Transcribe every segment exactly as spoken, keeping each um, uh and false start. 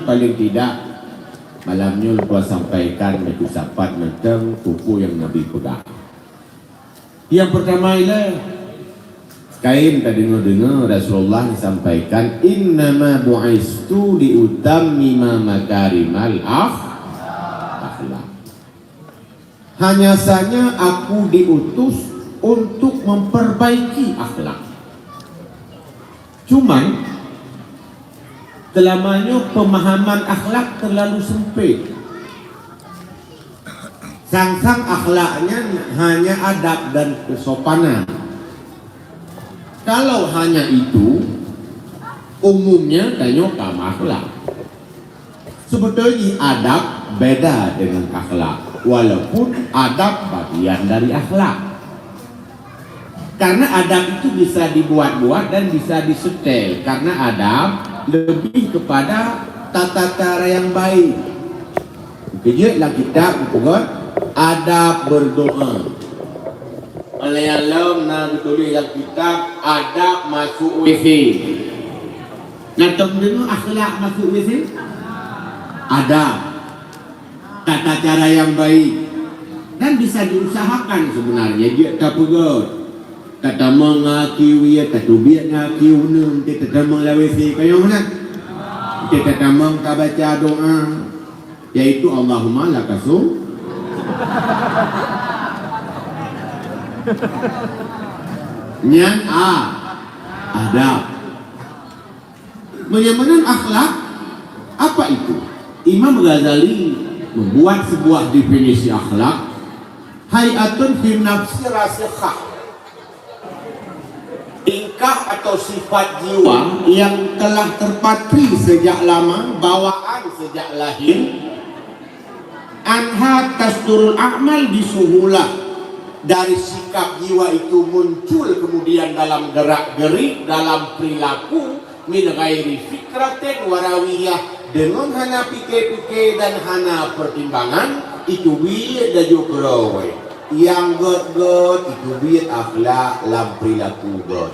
Paling tidak, malam nyoe lôn sampaikan meucue sapat mantong peue-peue nyang Nabi peugah. Nyang peurtama ialah, kayém tadeungoe-deungoe Rasulullah sampaikan, "Innama bu'istu liutammima makarimal akh-, akhlak." Hanya saja aku diutus untuk memperbaiki akhlak. Cuman, selama nyoe pemahaman akhlak terlalu sempit. Sang-sang akhlak nyan hanya adab dan kesopanan. Kalau hanya itu, umumnya tanyoe ka meuakhlak. Sebetulnya adab beda dengan akhlak, walaupun adab bagian dari akhlak. Karena adab itu bisa dibuat-buat dan bisa disetel. Karena adab lebih kepada tata cara yang baik. Keujeuet lam kitab geupeugah adab berdoa. Oleh nyan lom na geutuléh lam kitab adab masuk W C. Na tom deungoe akhlak masuk W C? Adab. Tata cara yang baik. Dan bisa diusahakan sebenarnya jeuet tapeugöt. Tatamong aki wie, tatubiet aki uneun, tatatamong lam W C kayong na. Tatatamong tabaca doa, yaitu Allahumma lakasum. Nyan a, adab. Meunyoe meunan akhlak, apa itu? Imam Ghazali membuat sebuah definisi akhlak, hay'atun fi nafsi rasikhah. Tingkah atau sifat jiwa yang telah terpatri sejak lama, bawaan sejak lahir, anha tasdurul a'mal bisuhulah. Dari sikap jiwa itu muncul kemudian dalam gerak-gerik, dalam perilaku, min ghairi fikratin warawiyah, deungon hana pike-pike dan hana pertimbangan, itu biet laju keurôi. Nyang gét-gét itu biet akhlak lam perilaku gét.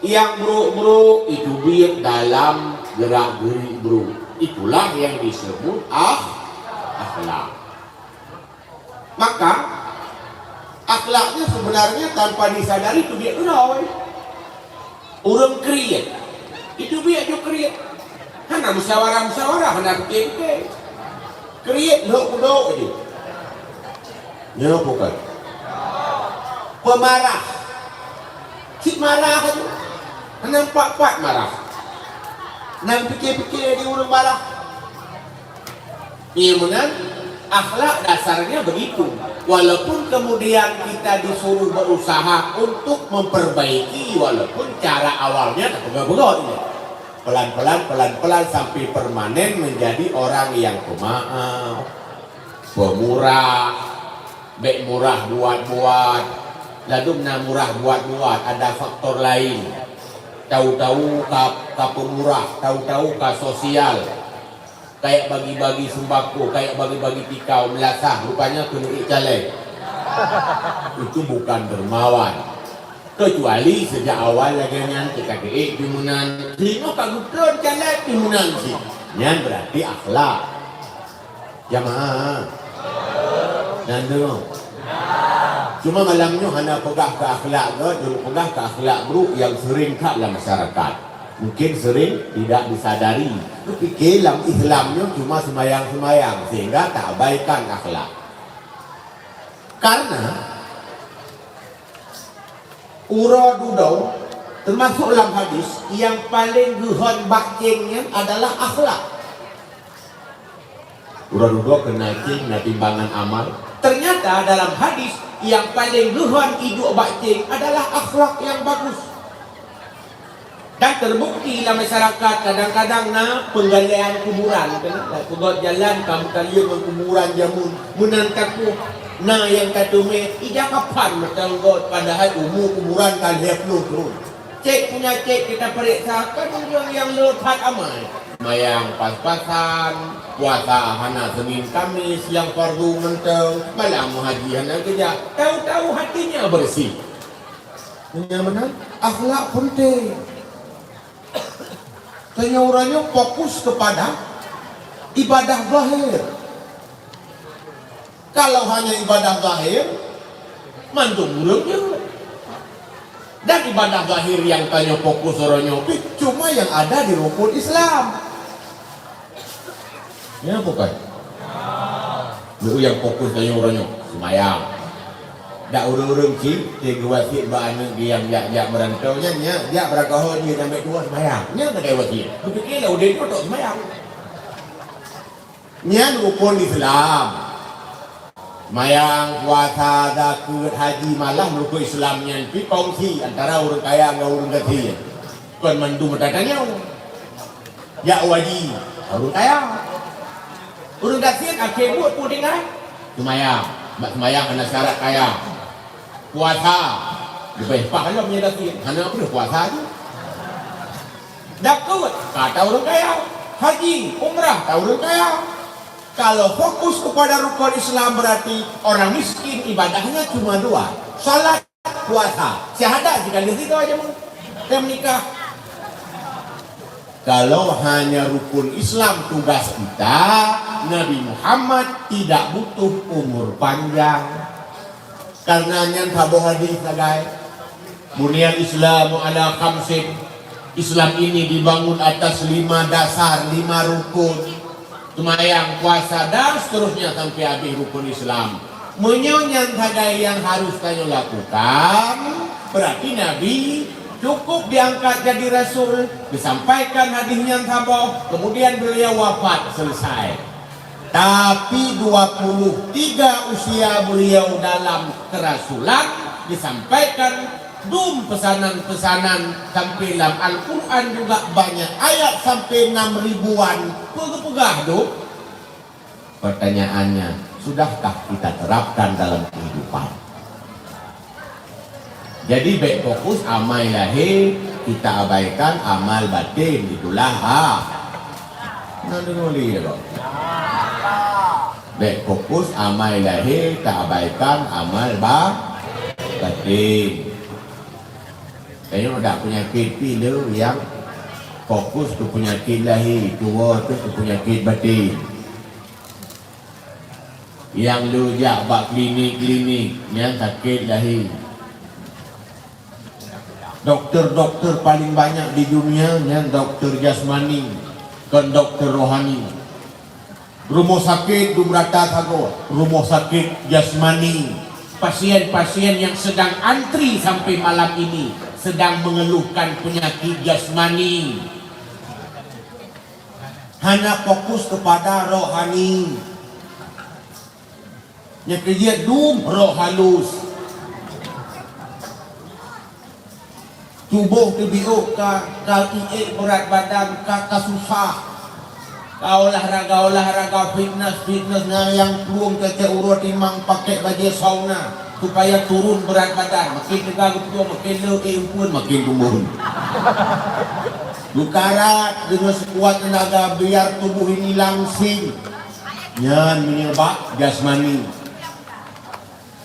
Nyang brok-brok itu biet dalam gerak-gerik brok. Itulah yang disebut akh-, akhlak. Maka, akhlaknya sebenarnya tanpa disadari itu biet keurôi. Ureuëng kriet, itu biet ju kriet. Hana musyawarah-musyawarah, hana pike-pike. Kriet lhok kudok je. Nyoe bukan. Pemarah. Cit marah tu. Hana empat-empat marah. Nang pike-pike di ureuëng marah. Iya meunan, akhlak dasarnya begitu. Walaupun kemudian kita disuruh berusaha untuk memperbaiki, walaupun cara awalnya tak peugah-peugah ini. Pelan-pelan, pelan-pelan sampai permanen menjadi orang yang pemaaf, pemurah, bèk murah buat-buat. Ladôm na murah buat-buat, ada faktor lain. Tahu-tahu ka, ka pemurah, tahu-tahu ka sosial. Kayak bagi-bagi sembako, kayak bagi-bagi tikau, meulasah, rupanya keuneuk ék caleg. Itu bukan dermawan. Kecuali sejak awal lagèe nyan, kita keuék pimunan, singoh ka geutrön caleg pimunan sih. Nyan berarti akhlak. Jamaah. Nyan deungoe. Cuma malam nyoe hana peugah keu akhlak gét, jeuet peugah keu akhlak buruk nyang sering that lam masyarakat. Mungkin sering tidak disadari. Kupike lam Islam nyoe cuma seumayang-seumayang, sehingga taabaikan akhlak. Karena uroe dudoe, teumasok lam hadis, nyang paleng geuhon bak céng nyan adalah akhlak. Uroe dudoe keu na céng, na timbangan amal. Ternyata dalam hadis, nyang paleng geuhon iduek bak céng adalah akhlak nyang bagus. Dan terbukti lam masyarakat, kadang-kadang na peugalean kuburan, kan? Peugöt jalan ka meukalon ngon kuburan jameun, meunan takoh na nyang tateumé ija kapan meuteunggôt, padahai umu kuburan ka lhèe ploh thon. Cék punya cék, kita peuriksa, kan ureueng nyang le that amal. Seumayang pas-pasan, puasa hana Senin Kamis, nyang fardu mantong, malam haji hana geujak, tahu-tahu hatinya bersih. Nyang meunan, akhlak penting. Tanyoe uroe nyoe fokus kepada Ibadah zahir. Kalau hanya ibadah zahir, mandum ureuëng jeuet. Dan ibadah zahir nyang tanyoe fokus uroe nyoe pih cuma nyang ada di rukun Islam. Ya, bukan? Lu nyang fokus tanyoe uroe nyoe, seumayang. Dak ureuëng-ureuëng cit, teuga wasiet bak aneuëk geuh nyang jak-jak meurantau nyan, nyak jak beurangkaho jih nyang bèk tuwoe seumayang. Nyan teuga wasiet. Beupikir lah udeb nyoe tok seumayang. Nyan rukun Islam. Seumayang, puasa, zakeuet, haji, malah rukun Islam nyan pih kongsi antara ureuëng kaya ngon ureuëng gasien. Kon mandum meutatanyong. Jak haji, ureuëng kaya. Ureuëng gasien akhé buet peue tinggai? Seumayang. Bak seumayang hana syarat kaya. Puasa, leubeh paih lom nyan gasien. Hana peue puasa jih. Zakeuet, ka ta ureuëng kaya. Haji, umrah, ta ureuëng kaya. Kalau fokus kepada rukun Islam, berarti orang miskin ibadahnya cuma dua. Salat, puasa. Syahadat jika di situ aja mau. Dan menikah. Kalau hanya rukun Islam tugas kita, Nabi Muhammad tidak butuh umur panjang. Karena nyan saboh hadis sagai, "Buniyal Islamu ala khamsin." Islam ini dibangun atas lima dasar, lima rukun. Seumayang, puasa, dan seterusnya sampai habis rukun Islam. Meunyoe nyan sagai nyang harus tanyoe lakukan, berarti Nabi cukup diangkat jadi rasul, disampaikan hadis nyan saboh, kemudian beliau wafat, selesai. Tapi dua puluh tiga usia beliau dalam kerasulan disampaikan dum pesanan-pesanan sampai lam Al-Quran juga banyak ayat sampai enam ribuan. Peue geupeugah dum? Pertanyaannya, sudahkah kita terapkan dalam kehidupan? Jadi bèk fokus amai lahé, kita abaikan amal batin, itulah ha. Nah, deungoe lé kok. Bèk fokus amai lahé, ta abaikan amal ba-, batin. Tanyoe dak peunyakét pih le nyang fokus keu peunyakét lahé, tuwoe teuh keu peunyakét batin. Nyang le jak bak klinik-klinik nyang sakét lahé. Doktor-doktor paling banyak di dunia nyan doktor jasmani, kon doktor rohani. Rumoh sakét dum rata sagoe, rumoh sakét jasmani. Pasien-pasien yang sedang antri sampai malam ini sedang mengeluhkan penyakit jasmani. Hana fokus kepada rohani. Nyang keujeuet dum roh halus. Tuboh teubiôk ka, ka iék beurat badan, ka, ka susah. Ka olahraga-olahraga, fitnes-fitnes, na nyang plueng cocok uroe timang pakék bajée sauna supaya turun berat badan. Makin teuga geupeue, makin le ék eumpeuen, makin tumboh. Geukarat deungon sekuat tenaga biar tubuh ini langsing. Nyan meunyoe bak jasmani.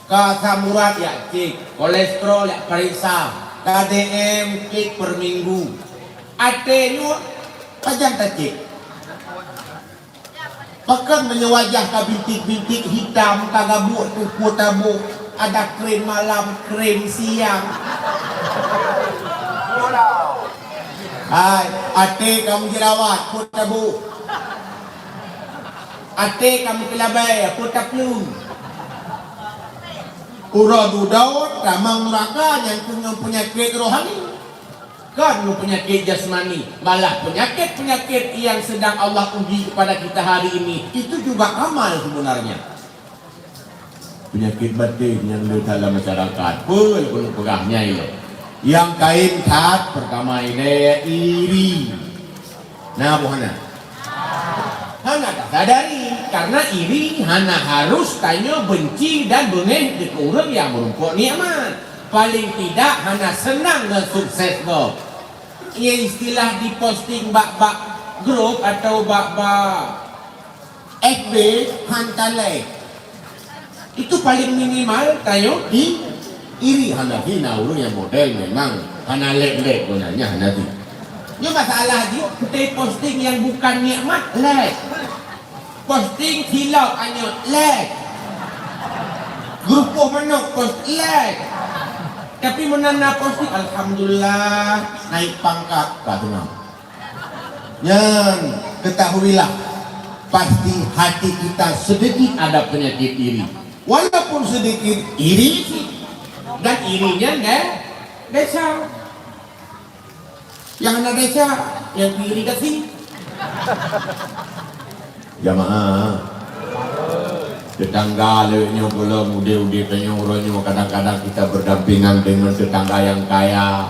Ka asam urat jak cek, kolesterol jak pareksa, K D M cek per minggu. Até nyoe pajan tacek. Pakon meunyoe wajah ka bintik-bintik hitam, ka gabuek tupu taboh, ada krim malam, krim siang. Hai, até kamu jerawat, pun taboh. Até ka meukeulabai, peue taplueng. Uroe dudoe tamong nuraka nyang keuh ngon peunyakét rohani. Kon ngon peunyakét jasmani, malah peunyakét-peunyakét yang sedang Allah uji kepada kita hari ini, itu juga amal sebenarnya. Peunyakét batin nyang le that lam masyarakat. Peue lôn peugah nyan ilée. Nyang kayém that, peurtama ilée iri. Na boh hana? Hana tasadari, karena iri hana harus tanyoe benci dan beungéh keu ureuëng nyang meurumpok nikmat. Paling tidak hana seunang ngon sukses gob. Ié istilah diposting bak-bak grup atau bak-bak F B, han talèe. Itu paling minimal tanyoe di iri. Hana hina ureuëng nyang model memang hana lek-lek gunanya hana di. Nyoe masalah jih, teuposting nyang bukan nikmat lek. Posting cilok anyut, like. Geureupoh manok, post, like. Tapi meunan na posting, alhamdulillah, naik pangkat, ka seunang. Nyan, ketahuilah, pasti hati kita sedikit ada penyakit iri. Walaupun sedikit, iri sih. Dan irinya de-, desa. Nyang hana desya, nyang iri gaki. Jamaah, tetangga lé nyoe gohlom udeb-udeb tanyoe uroe nyoe, kadang-kadang kita berdampingan dengan tetangga yang kaya.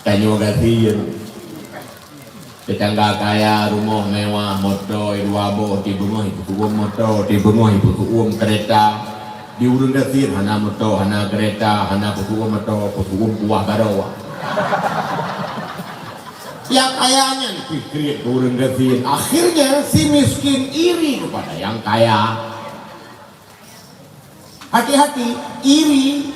Tanyoe gasien. Tetangga kaya, rumoh mewah, moto dua boh, di beungoh ipeusu'uem moto, di beungoh ipeusu'uem keureta. Di ureueng gasien hana moto, hana keureta, hana peusu'uem moto, peusu'uem kuah baroe. Nyang kaya nyan pih kriet keu ureueng gasien. Akhirnya si miskin iri kepada nyang kaya. Hati-hati, iri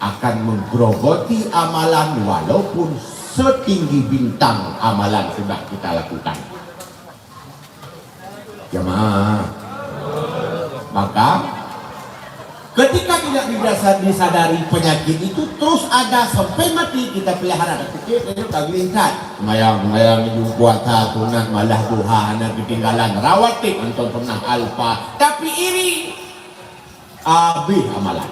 akan menggerogoti amalan walaupun setinggi bintang amalan sudah kita lakukan. Jamaah. Maka, ketika tidak dirasa, disadari penyakit itu terus ada sampai mati kita pelihara, kita pikir itu tak meningkat. Sembahyang, sembahyang, minggu puasa, sunat, malah duha, hana ketinggalan, rawatib, antum pernah alpa, tapi iri, habis amalan.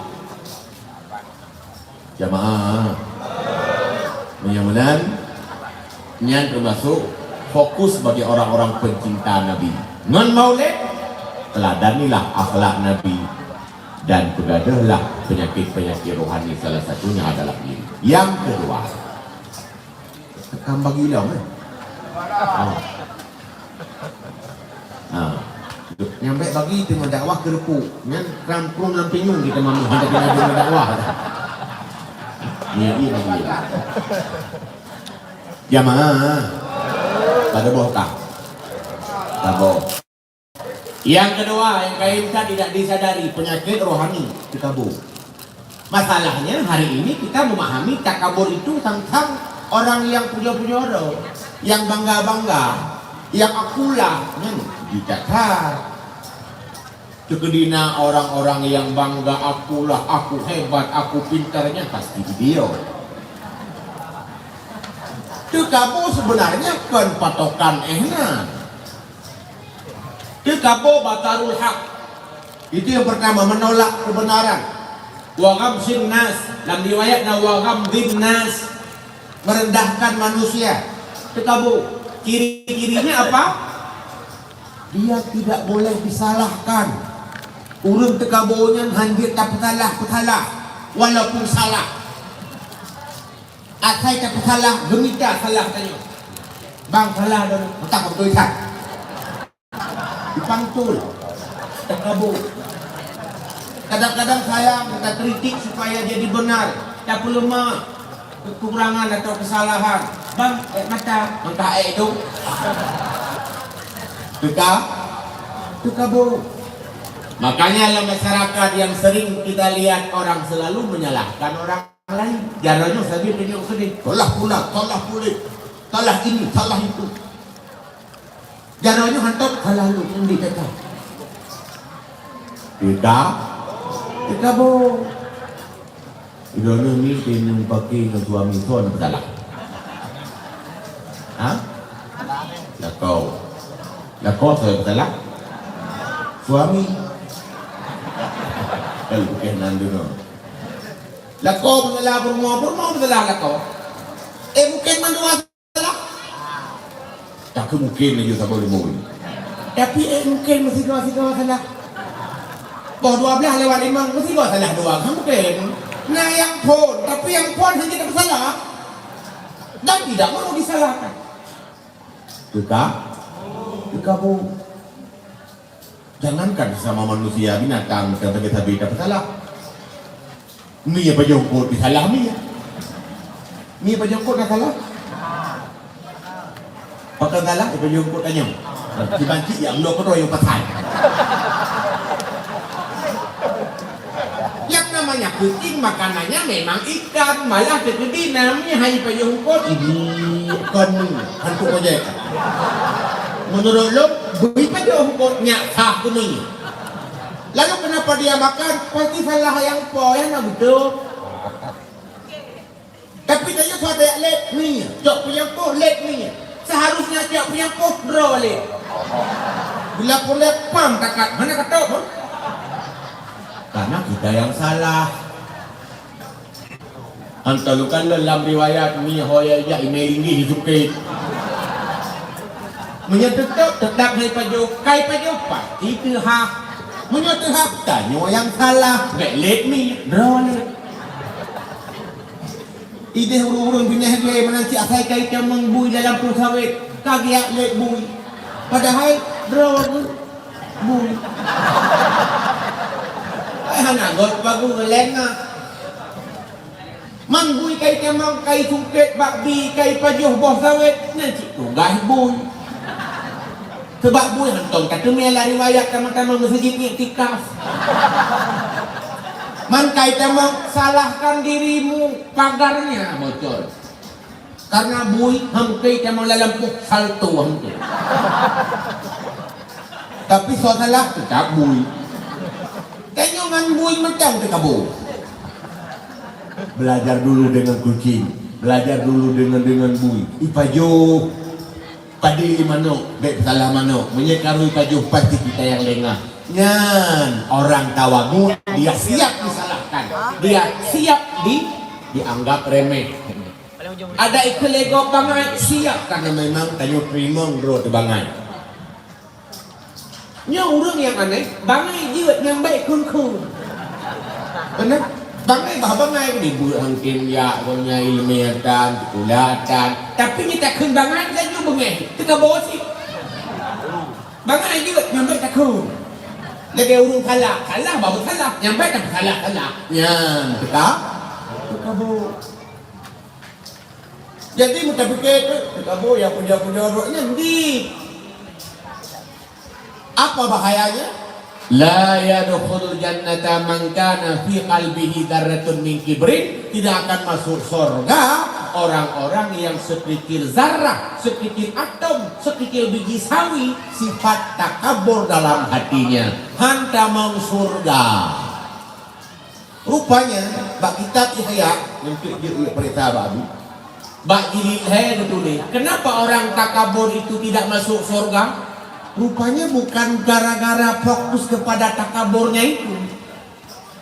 Jamaah. Meunyoe meunan, nyan teumasuk fokus bagi orang-orang pencinta Nabi. Ngon maulid, teladanilah akhlak Nabi dan peugadôhlah penyakit-penyakit rohani, salah satunya adalah iri. Yang kedua, Kam bagi ilong, eh? Ha. Ha. Nyang bèk bagi teungoh dakwah keureupuk. Nyan rampung lam pinyueng kita mamah hana keuneuk deungoe dakwah. Nyan, iya, iya. Jamaah. Pada boh kah? Pada boh. Yang kedua, yang kaya tidak disadari, penyakit rohani, takabur. Masalahnya, hari ini kita memahami takabur itu tentang orang yang puja-puja orang, yang bangga-bangga, yang akulah, nyan jijak that. Teukeudi na orang-orang yang bangga, akulah, aku hebat, aku pintar, nyan pasti video. Takabur sebenarnya kon patokan eh na. Takabur batarul haq. Itu yang pertama, menolak kebenaran. Wa ghamzin nas, lam riwayat na wa ghamzin nas, merendahkan manusia. Takabur. Ciri-cirinya apa? Dia tidak boleh disalahkan. Ureueng takabur nyan hanjeuet tapeusalah-peusalah, walaupun salah. Asai tapeusalah, geumita salah tanyoe. Bang, salah droeneuh, meutak beutôi that. Dipantui, takabur. Kadang-kadang sayang, takritik supaya jadi benar, tapeuleumak kekurangan atau kesalahan. Bang, ék mata, mantah ék dong. Teuka, takabur. Makanya, lam masyarakat yang sering kita lihat orang selalu menyalahkan orang lain. Jaroe nyoe sabe tunjuk keudeh. Salah pula, salah puléh. Salah ini, salah itu. Jaroe nyoe hantom salah lôn, nyan di teuka. Teuka? Takabur. Droeneuh mi teuneuk paké ngon suami soe nyang salah? Ha? Lakoe. Lakoe soe nyang salah? Suami. Kalau bukan nan dulu. Lakoe peusalah peurumoh, peurumoh peusalah lakoe. Eh, mungkin mandua salah. Tak mungkin laju saboh limong. Tapi, eh, mungkin meusigoe-sigoe salah. Boh dua belas lewat limong, meusigoe salah dua, kan mungkin. Nah, yang phon, tapi yang phon hanya tak salah. Dan tidak mau disalahkan. Teuka? Takabur. Jangankan sesama manusia, binatang, sabe-sabe tapeusalah. Mi nyang pajoh eungkôt disalah mi. Mi nyang pajoh eungkôt na salah? Pakon salah, nyang pajoh eungkôt tanyoe. Siban cit nyang bloe keudroe nyang pasai. Yang namanya kucing makanannya memang ikan, malah teukeudi na mi hai pajoh eungkôt, ini kon hantu projek. Menurut lôn, bui pajoh eungkôt. nyak sah keunoe. Lalu kenapa dia makan? Pasti salah nyang po, ya nak betul. Tapi tanyoe sabe lét ni, cok peunyampôh lét ni. Seharusnya cok peunyampôh droe lét. Bila pun lét pam takat, mana kata pun? Karena kita yang salah. Antara kan dalam riwayat ni ho ya jak ime linggih suket. Meunyoe teutap, teutap hai pajoh, kai pajoh pasti teuhah. Meunyoe teuhah, tanyoe nyang salah, bèk lét ni, droe lét. Idéh ureueng-ureueng binéh glé meunan cit asai kai tamong bui dalam pruet sawét, ka geujak lét bui. Padahai droe bui. Eh, hana göt bagu lén na. Man bui kai tamong, kai sungkét bak bi, kai pajoh boh sawét, nyan cit tugaih bui. Sabab bui hantom tateumé lam riwayat tamong-tamong meuseujid iktikaf. Man kai tamong, salahkan dirimu, pagarnya bocor. Karena bui hamkei tamong lam lampôh, salto hamkei. Tapi soe salah, teutap bui. Tanyoe ngon bui macam teukabô. Belajar dulu dengan kucing, belajar dulu dengan, dengan bui. Ipajoh. Padé lé manok, bèk salah manok. Meunyoe karu ipajoh, pasti kita yang lengah. Nyan orang tawagut, dia siap disalahkan. Dia siap di, dianggap remeh. Ada ikeu lego bangai, siap, karena memang tanyoe teurimong droe teuh bangai. Nyoe ureueng nyang aneh, bangai jeuet nyang bèk kheun-kheun. Beuna? Bangai bah bangai, dibeuet hangkem jak, gobnyan ileumèe tan, sikula tan. Tapi meunyo takheun bangai, laju beungèh, teuka boh cit. Bangai jeuet nyang bèk takheun. Lagèe ureueng salah, salah bah salah, nyang bèk tapeusalah-salah. Nyan teuka, teuka boh. Jadi meutapike tu, teuka boh ya puja-puja droe nyan di. Apa bahayanya? La yadkhulul jannata man kana fi qalbihi dzarratun min kibrin. Tidak akan masuk surga orang-orang yang sekecil zarah, sekecil atom, sekecil biji sawi sifat takabur dalam hatinya. Han tamong surga. Rupanya, bak kitab Ihya, nyang pih jeuet ulôn peuriksa bak Abi, bak jilid lhèe geutuléh, "Kenapa orang takabur itu tidak masuk surga?" Rupanya bukan gara-gara fokus kepada takaburnya itu.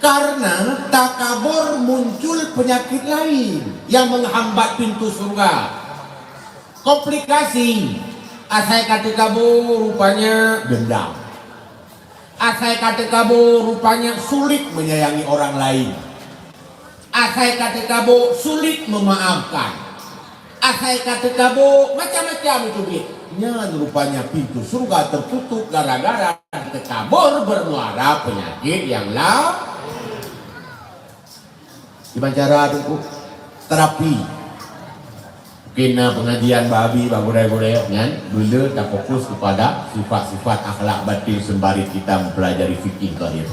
Karena takabur muncul penyakit lain yang menghambat pintu surga. Komplikasi, asai ka takabur rupanya dendam. Asai ka takabur rupanya sulit menyayangi orang lain. Asai ka takabur sulit memaafkan. Asai ka takabur macam-macam itu biet. Nyan rupanya pintu surga tertutup gara-gara takabur bermuara penyakit yang lain. Kiban cara tu, terapi. Mungkin na pengajian bak Abi, bak gurèe-gurèe nyan, beu le tafokus kepada sifat-sifat akhlak batin sembari kita mempelajari fikih zahir.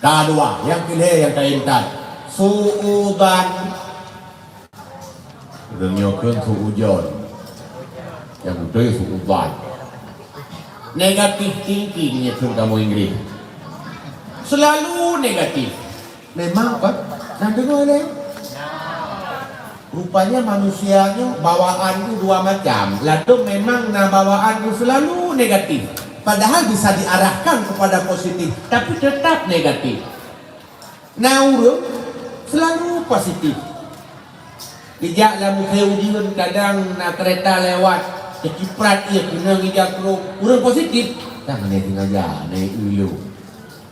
Ka dua, nyang keu lhèe nyang ka intat. Su'udzan. Ureueng nyoe kheun su'udzon. Nyang beutôi su'udzan. Negative thinking nyang kheun kamoe Inggris. Selalu negatif. Memang kan? Nah, deungoe lé. Rupanya manusia nyoe bawaan tu dua macam. Ladôm memang na bawaan tu selalu negatif. Padahal bisa diarahkan kepada positif, tapi tetap negatif. Na ureueng selalu positif. Geujak lam musée ujeuen, kadang na keureta lewat, teuciprat ié keunong ija krueng. Ureueng positif, "Tan hana sengaja, na ié lôn."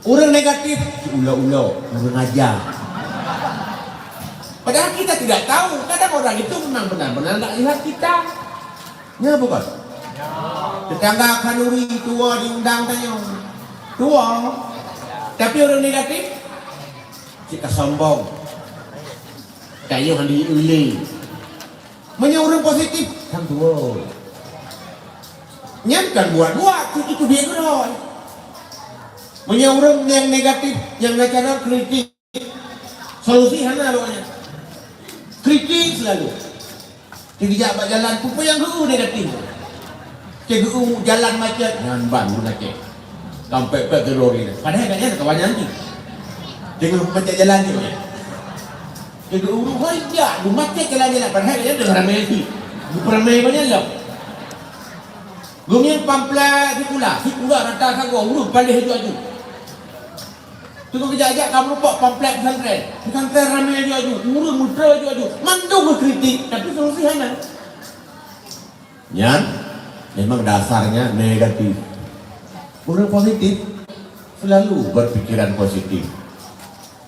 Ureueng negatif, "Siulo-ulo, ureueng aja." Padahal kita tidak tahu, kadang orang itu memang benar-benar tak lihat kita. Nya bukan? Tetangga khanuri tuwo diundang tanyoe. Tuwo. Tapi ureueng negatif, cit ka sombong. Tanyoe han diulèe. Meunyoe ureueng positif, sang tuwo. Nyan kan buat-buat, itu dia keudroe. Meunyoe ureueng nyang negatif, nyang na cara kritik, solusi hana awaknyan. Kritik selalu. Di geujak bak jalan, peue-peue nyang hue negatif. Cegeu jalan macet, nyan ban ureueng Aceh. Sampai pet ke lori. Padahai kat nyan kawan nyan cit. Teungoh macet jalan cit. Cegeu ureueng hoi jak, lu macet jalan-jalan. Padahai kat nyan teungoh ramai cit. Geuperamai banyak lom. Geumieng pamflet sikula, sikula rata sagoe, ureueng paléh aju-aju. Teungoh geujak-jak ka meurumpok pamflet pesantren. Pesantren ramai aju-aju, ureueng meuteue aju-aju. Mandum geukritik, tapi solusi hana. Nyan memang dasarnya negatif. Ureueng positif selalu berpikiran positif.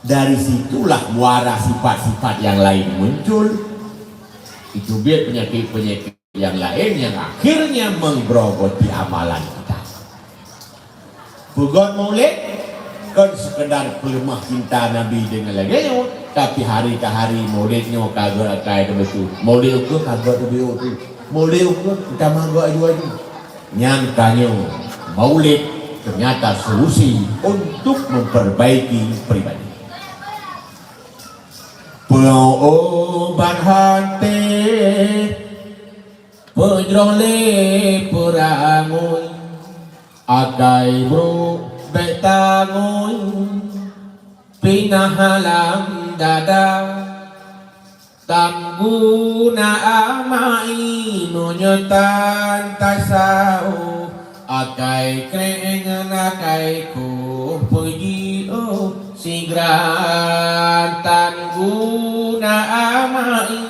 Dari situlah muara sifat-sifat yang lain muncul. Itu biet penyakit-penyakit yang lain yang akhirnya menggerogoti amalan kita. Peugot Maulid kon sekedar peuleumah cinta Nabi deungon lagée nyoe, tapi hari ka hari Maulid nyoe ka geuakai teubeutôi. Maulid ukeue ka geuat teubiôh tu. Maulid ukeue tamah geuat aju-aju. Nyan tanyoe, Maulid ternyata solusi untuk memperbaiki pribadi. Peuubat até, peujroh lé peurangui, akai brok bék tangui, pinah lam dada. Tan guna amai meunyoe tan tasawuf, akai krek ngon akai koh peujiôh sigra. Tan guna amai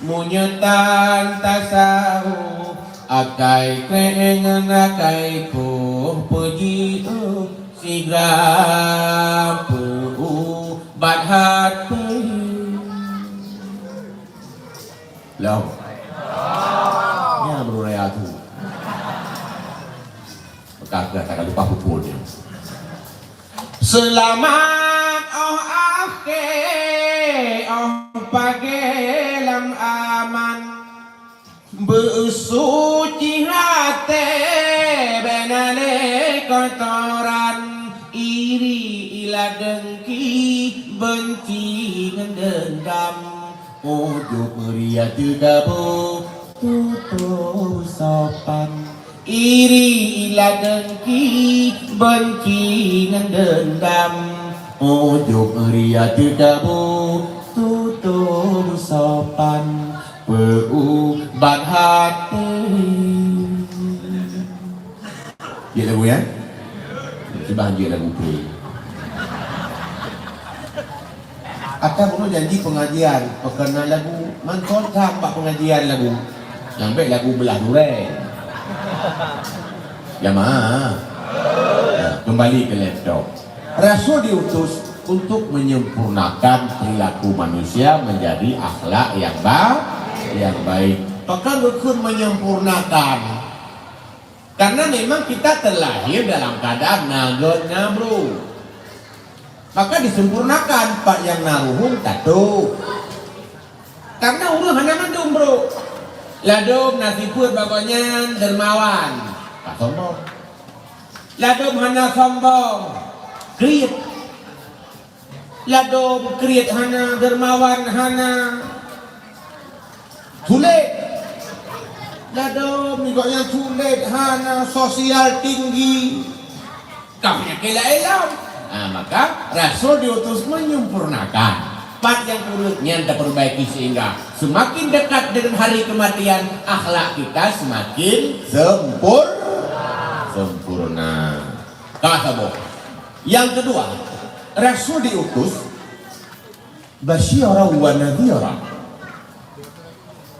meunyoe tan tasawuf, akai krek ngon akai koh peujiôh sigra peuubat até. Lom. Nyan baru raya tu. Maka aku katakan lupa pupul dia. Seulamat óh akhé, óh pagée lam aman. Beusuci até bék na lé keutoran, iri, ila, deungki, beunci ngon deundam. Ujub, ria, teugaboh, tutoe sopan. Iri, ila, deungki, beunci ngon deundam. Ujub, ria, teugaboh, tutoe sopan. Peuubat até. Jeuet lagu, ya? Cuba jeuet lagu pui. Akan bunoe janji pengajian, peukeunan lagu, mantong that bak pengajian lagu. Nyang bék lagu beulah durée. Jamaah. Nah, kembali ke laptop. Rasul diutus untuk menyempurnakan perilaku manusia menjadi akhlak yang ba-, yang baik. Pakon geukheun menyempurnakan? Karena memang kita terlahir dalam keadaan na göt na bro. Maka disempurnakan pat nyang na ruhueng tato. Karena ureueng hana mandum bro. Ladôm na sifeuet bak gobnyan dermawan, ka sombong. Ladôm hana sombong, kriet. Ladôm kriet hana, dermawan hana, sulet. Ladôm nibak nyang sulet hana, sosial tinggi, ka peunyakét laén lom. Nah, maka Rasul diutus menyempurnakan. Pat nyang kureueng nyan tapeurbaiki sehingga semakin dekat dengan hari kematian, akhlak kita semakin sempur-, sempurna. Ka saboh. Yang kedua, Rasul diutus basyira wa nadhira.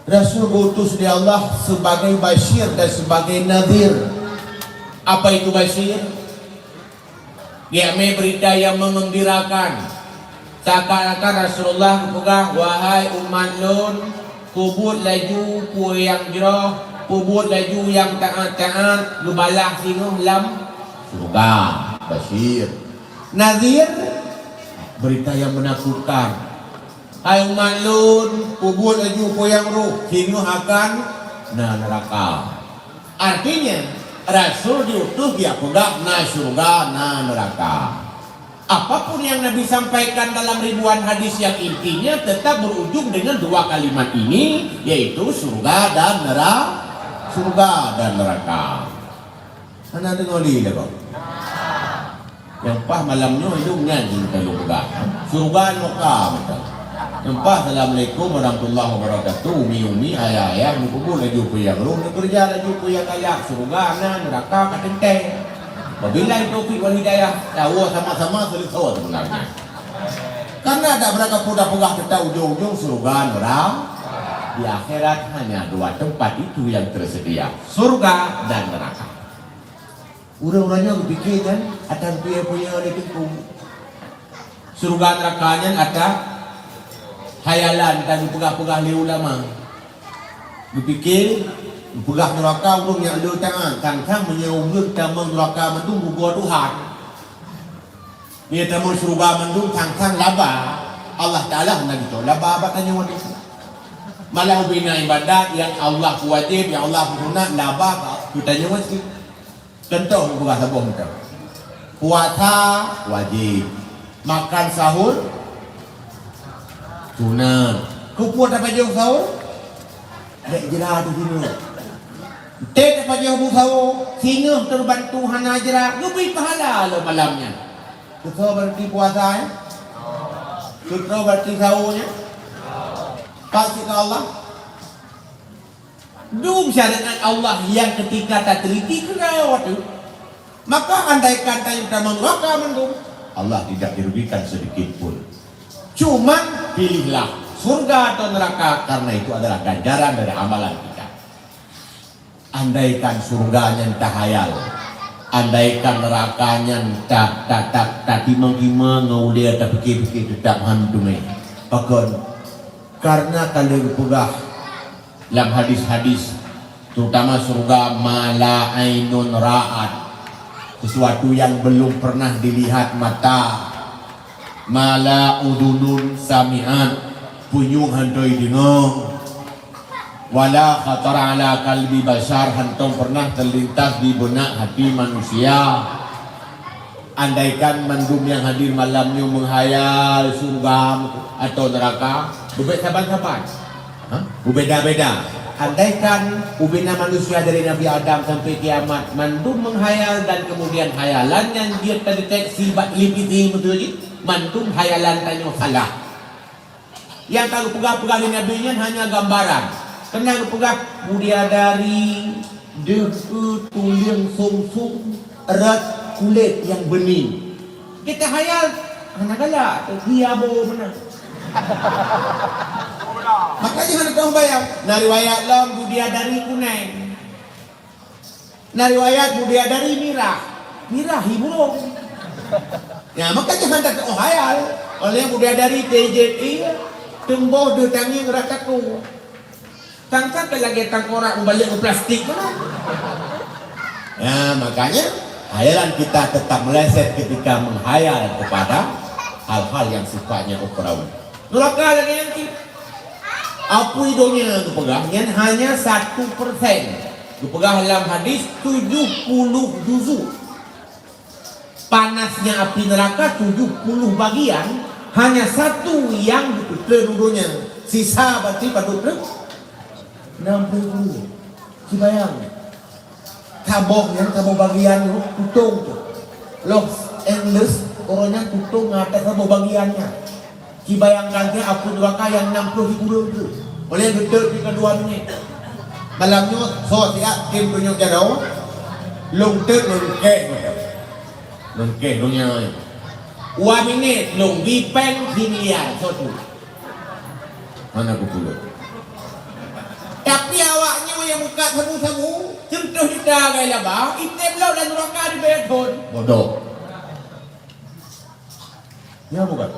Rasul diutus di Allah sebagai basyir dan sebagai nadhir. Apa itu basyir? Geumé beurita nyang meugeumbirakan. Seakan-akan Rasulullah geupeugah, "Wahai umat lôn, peubuet laju peue nyang jroh, peubuet laju nyang taát-taát, geubalah singoh lam syeuruga." Basyir. Nadhir, beurita nyang meunakutkan. "Hai umat lôn, peubuet laju peue nyang roh, singoh akan na neuraka." Artinya, Rasul diutus geujak peugah na syeuruga, na neuraka. Apapun yang Nabi sampaikan dalam ribuan hadis, yang intinya tetap berujung dengan dua kalimat ini, yaitu syeuruga dan nera-, Syurga dan neraka. Hana deungoe lé lagoe. Nyang paih malam nyoe ilôn nyan nyang ka lôn peugah. Syurga neraka mantong. Nyang paih, "Assalamualaikum warahmatullahi wabarakatuh." Umi-umi, ayah-ayah, neupeubuet laju peue nyang rhom, neukeureuja laju peue nyang galak. Syurga na, neraka ka teuntèe. Wabillahi taufiq wal hidayah. Tawoe sama-sama seuleusoe seubeunarnya. Karena dak beurangkapeue tapeugah teuntang ujong-ujong syurga, neraka. Di akhirat hanya dua tempat itu yang tersedia, syurga dan neraka. Ureueng-ureueng nyoe geupike nyan atra geupike-pike lé teungku. Syurga neraka nyan atra khayalan dan geupeugah-peugah lé ulama. Geupike, geupeugah neraka ureueng nyang le taát, sang-sang meunyoe ureueng tamong neraka mandum geugoe Tuhan. Meunyoe tamong syurga mandum sang-sang laba, Allah Taala hana geucok laba bak tanyoe. Malah ubena ibadat nyang Allah peuwajéb, nyang Allah peusunat, laba bak tanyoe cit. Contoh, geupeugah saboh meunan. Puasa wajéb. Makan sahur sunat. Keupeue tapajoh sahur? Bèk jra teuh singoh. Teuh tapajoh bu sahur, singoh teuh bantu hana jra, geubri pahala lom malam nyan. Keusoe berarti puasa, ya? Keusoe berarti sahur, ya? Pasti ke Allah. Dum syariat Allah nyang ketika tateliti keudroe teuh, maka andaikan tanyoe tamong neraka mandum, Allah tidak dirugikan sedikit pun. Cuman pilihlah surga atau neraka, karena itu adalah ganjaran dari amalan kita. Andaikan surga nyan tahayal, andaikan neraka nyan ta-, ta-, ta-, tatimang-timang ngon ulèe, tapike-pike, teutap han teumé. Pakon? Karena ka lheueh geupeugah lam hadis-hadis, terutama surga, "Ma la ainun ra'at", sesuatu yang belum pernah dilihat mata, "ma la udhunun sami'at", punyueng hana jideungoe, "wa la khatara ala qalbi basyar", hántom pernah terlintas di beunak hati manusia. Andaikan mandum nyang hadir malam nyoe meuhayal syeuruga atau neuraka, beubeda saban-saban, ha? Beubeda-beda. Andaikan ubena manusia dari Nabi Adam sampai kiamat, mandum meuhayal dan kemudian hayalan nyan jeuet tadeteksi bak televisi, beutôi jih, mandum hayalan tanyoe salah. Nyang ka geupeugah-peugah lé Nabi nyan hanya gambaran. Keunan geupeugah, "Bidadari deuh eu tuleueng sumsum rot kulét nyang beuni." Kita hayal, hana galak, dia bo meunan. Makanya hana tahu bayang. Na riwayat lom, bidadari kuneng. Na riwayat bidadari mirah. Mirah hi burông. Ya, maka jangan tak oh hayal. Oleh bidadari T J I, teumboh deuh tangieng rata ku. Tangkat lagèe tangkorak mubalek u plastik tu lah. Ya, makanya hayalan kita tetap meleset ketika menghayal kepada hal-hal yang sifatnya ukhrawi. Neuraka lagèe nyan cit. Apui donya geupeugah nyan hanya satu persen. Geupeugah lam hadis tujuh puluh juzu. Panasnya api neraka tujuh puluh bagian, hanya satu yang geupeutreun u donya. Sisa berarti padub treuk? Enam puluh puluh. Sibayang. Saboh nyan, saboh bagian nyoe kutong tu. Los Angeles, uroe nyan kutong ngon ata saboh bagian nyan. Ci bayangkan keu apui neuraka nyang nam ploh sikureueng tu. Oleh geutot di keudua minyék. Malam nyoe, soe siat tem tunyok jaroe, lôn tot lôn keh. Lôn keh donya nyoe. Dua minyék, lôn bi péng similiar, soe tu. Hana geupuléh. Tapi awak nyoe nyang mukat sabu-sabu, cuntoh juta gai laba, item lom lam neuraka di bayar thon. Bodoh. Ya bukan?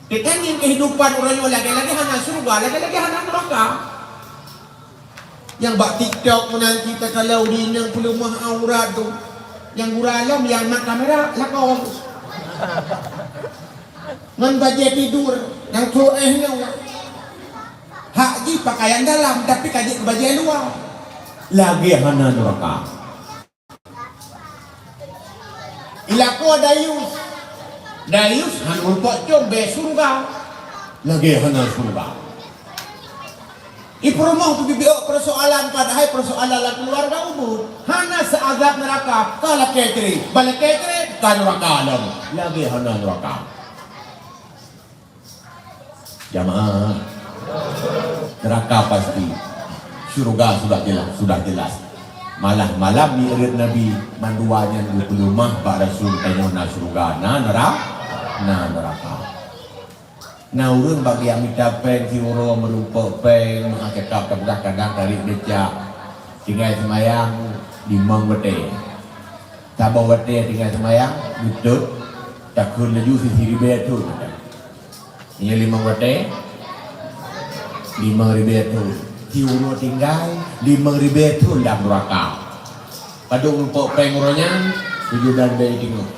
Kita ingin kehidupan orang nyoe lagèe-lagèe hana syeuruga, lagèe-lagèe hana neuraka. Nyang bak TikTok meunan cit takalon ureueng nyang peuleumah aurat tu. Nyang gura lom nyang na kamera lakoe. Ngon bajèe tidur nyang trok éh nyoe. Hak jih pakaian dalam tapi ka jeuet keu bajèe luwa. Lagèe hana neuraka. Ilakoe dayus. Dayus hana meupok com bèe syeuruga. Lagèe hana syeuruga. Ipeurumoh teubibiôk peusoalan, padahai peusoalan lam keuluwarga ubit. Hana seuazab neuraka, ka lakée treb, ban lakée treb ka neuraka lom. Lagée hana neuraka. Jamaah, neuraka pasti. Syeuruga sudah jelas, sudah jelas. Malah malam Mi'raj Nabi, mandua nyan geupeuleumah bak Rasul tanyoe na syeuruga, na neura-, na neuraka. Na ureuëng bak geujak mita péng siuroe meurumpok péng, meuhai cakap tapeugah kadang tarék becak. Tinggai seumayang limong watée. Saboh watée tinggai seumayang, beutôi, takheun laju siribée thon. Nyan limong watée, limong ribée thon. Siuroe tinggai, limong ribée thon lam neuraka. Padub meurumpok péng uroe nyan, tujoh blah ribée teungoh.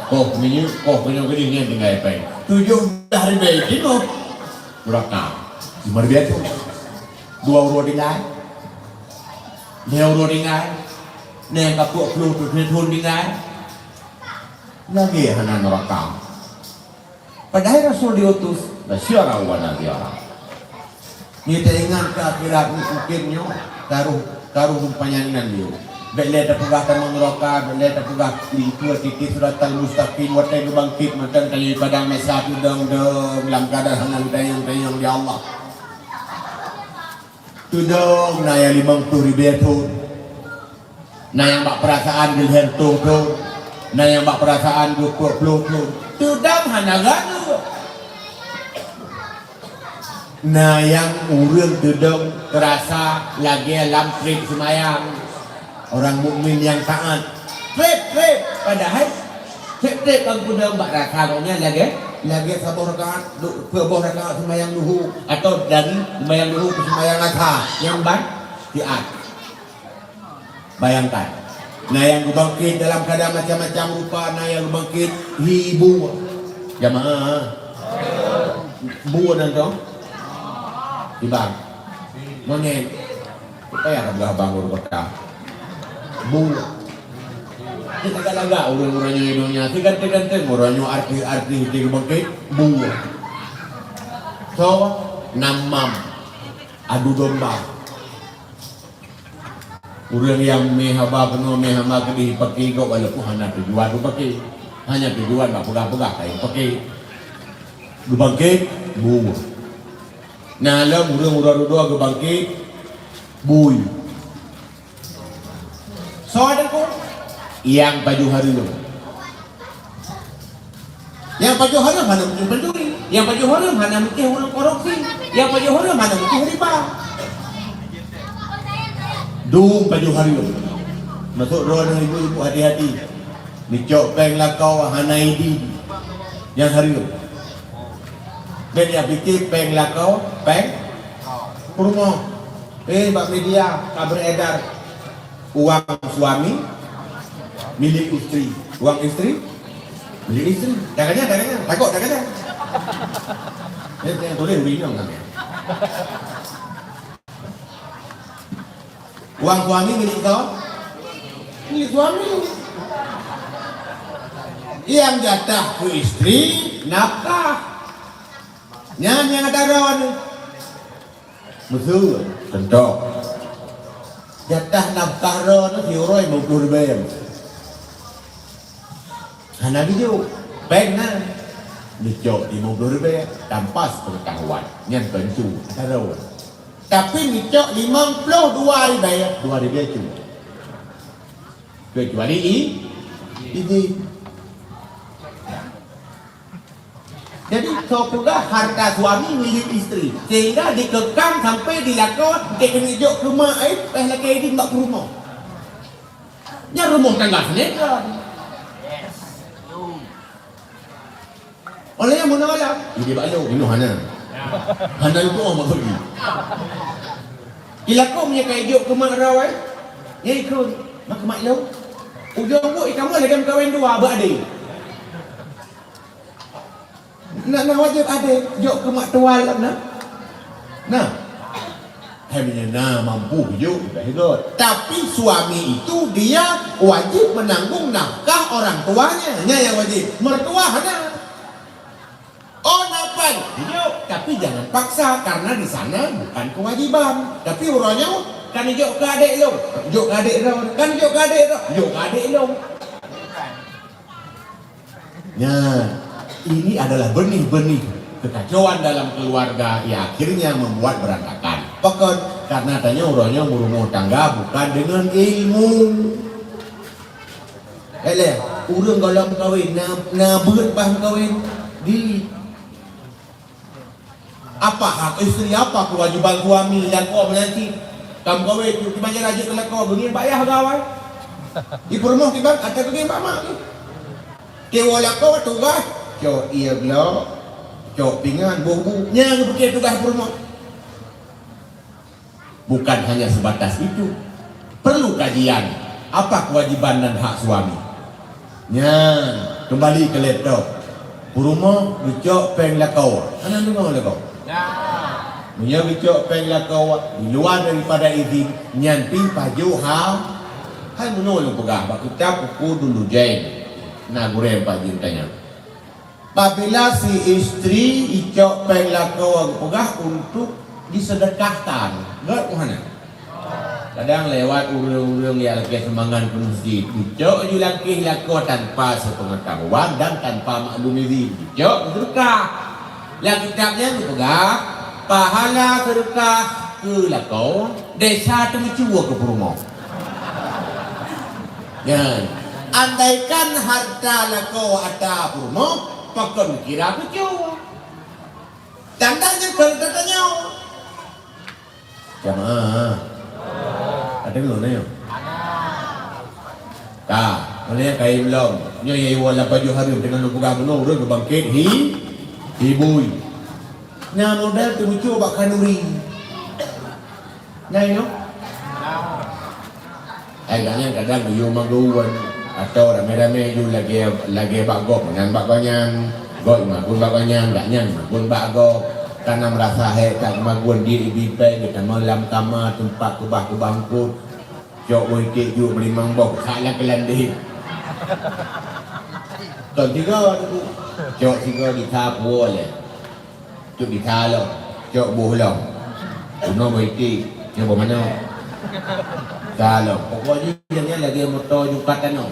Koh minyeuk, koh meunyoe geudeh nyan tinggai péng. Tujoh blah ribée teungoh. Neuraka. Limong ribée thon. Dua uroe tinggai. Lhée uroe tinggai. Nyan ka peuet ploh thon tinggai. Lagée hana neuraka. Padahai Rasul diutus basyira wa nadhira. Nyoe teuingat keu akhirat, mungken nyoe ka roh, ka roh lumpanyang inan nyoe. Bék lé tapeugah tamong neuraka, bék lé tapeugah linto titik siratal mustaqim, watée geubangkét mantong tanyoe padang mahsyar teudong-dong lam keuadaan hana geutanyong-tanyong lé Allah. Teudong na nyang limong ploh ribée thon. Na nyang bak peurasaan geulheueh reutôh thon, na nyang bak peurasaan geupeuet ploh thon. Teudong hana geuh. Na nyang ureuëng teudong teurasa lagée lam treb seumayang. Orang mukmin nyang taát. Treb, treb, padahai treb-treb bang peudong bak rasa gobnyan lagée, lagée saboh rakaat, du-, saboh rakaat seumayang duhô atau dari seumayang duhô keu seumayang asa nyang ban siat. Bayangkan, na nyang geubangkét dalam keuadaan macam-macam rupa, na nyang geubangkét hi bue. Jamaah, bue nan tu? Ibang. Monyet. Supaya ka beurah bangun kota. Bue. Kita lagak ureuëng-ureuëng nyoe donya, si ganteng-ganteng ureuëng nyoe artis-artis di geubangkét, bue. So, namam. Adu domba. Ureuëng nyang mé haba peunoh, mé haba keudeh pake gob walaupun hana tujuan pake. Hanya tujuan bak peugah-peugah kayém pake. Geubangkét, bue. Na lom ureuëng uroe dudoe geubangkét, bui. Soe teungku? Nyang pajoh hareuem. Nyang pajoh hareuem hana mungken pencuri. Nyang pajoh hareuem hana mungken ureuëng korupsi. Nyang pajoh hareuem hana mungken riba. Dum pajoh hareuem. Masuk droe nang ibu-ibu hati-hati. Neucok péng lakoe hana idin. Nyang hareuem. Bék ya pike péng lakoe, péng peurumoh. Eh, bak media ka beredar uang suami milik istri. Uang istri milik istri. Dah kenyang, dah kenyang. Takut dah kenyang. Eh, jangan tulis lebih nyong kan. Uang suami milik kau? Milik suami. Yang jatah ke istri, nafkah. Nyan nyang ada droe. Meusu, contoh. Jatah nafkah droe siuroe lima puluh ribèe. Hana geujok. Péng na. Neucok lima puluh ribèe, tanpa sepengetahuan. Nyan peuncu. Ada droe. Tapi neucok limong ploh dua ribèe, dua ribèe cuma. Kecuali i-, izin. Jadi, soe peugah harta suami milik istri, sehingga dikekang sampai dilakoe, dikeuneuk jok keu mak, eh, payah lakèe izin bak peurumoh. Nyan rumoh tangga sinetron. Oleh nyang meunoe lah, jadi bak lôn, inoe hana. Hana lôn tuoh maksud jih. Ilakoe meunyo ka ijok keu mak droe, eh, nyan ikheun, mak, keu mak lôn. Ujong buet ikamoe lagèe meukawen dua, bak adé. Nak na wajéb adé, jok keu mak tuan lom na. Nah. Hai meunyo na mampu jok, dah hidup. Tapi suami itu dia wajib menanggung nafkah orang tuanya. Nyan nyang wajéb. Mertua hana. Oh, na Tapi jangan paksa, karena di sana bukan kewajiban. Tapi uroe nyoe kan ijok keu adék lôn, ijok keu adék droe, kan ijok keu adék droe, ijok keu adék lôn. Nah, ini adalah benih-benih kekacauan dalam keluarga yang akhirnya membuat berantakan. Pakon? Karena tanyoe uroe nyoe meurumoh tangga bukan dengan ilmu. Eleh, ureuëng gohlom kawin, na, na beuet bah kawin di Apa hak istri, apa kewajiban suami lakoe meunanti? Kam kawé tu kiban jih rajin keu lakoe, beungéh bak yah gawai. Di peurumoh kiban, ata beungéh bak mak. Kiwoe lakoe tugaih, cok ié glok, cok pingan, boh bu. Nyan geupiké tugaih peurumoh. Bukan hanya sebatas itu, perlu kajian apa kewajiban dan hak suami. Nyan, kembali ke laptop. Peurumoh geucok péng lakoe. Hana deungoe lakoe? Meunyoe geucok péng lakoe di luar daripada izin, nyan pih pajoh ha-, hai meunoe lôn peugah bak kitab Uqudul Lujain. Na gurée Pak Jin tanya. Apabila si istri icok péng lakoe geupeugah untuk disedekahkan, gét meuhana? Kadang lewat ureuëng-ureuëng nyang lakée seumangan keu meuseujid, icok ju lakée lakoe tanpa seupengetahuan dan tanpa maklum izin, icok seudeukah. Lam kitab nyan geupeugah, pahala seudeukah keu lakoe, desya teumeucue keu peurumoh. Nyan, andaikan harta lakoe ata peurumoh, pakon kira keucue. Tanda nyan kon teutanyoe. Jamaah. Ada nyoe nyoe. Ka, mana yang kain belum? Nyoe yang iwan lapan juh hari dengan lu pegang bunuh, urut berbangkit hi, hibui. Nah, modal tu lucu bak khanuri. Nyan nyoe. Ai gobnyan kadang geuyue maguen atau ramé-ramé ju lagée, lagée bak gob nyan bak gobnyan, gob maguen bak gobnyan, gobnyan maguen bak gob. Kana meurasa hék that maguen di ibi péng geutamong lam kama teumpat keubah-keubah eungkôt. Cok boh iték ju meulimong boh geusak lam keulandeh. Kon sigoe teungku. Cok sigoe di sa puwoe lé. Cok di sa lom, cok boh lom. Bunoe boh iték, nyoe boh manok. Sa lom. Pokok jih nyan lagée moto jukat tanoh.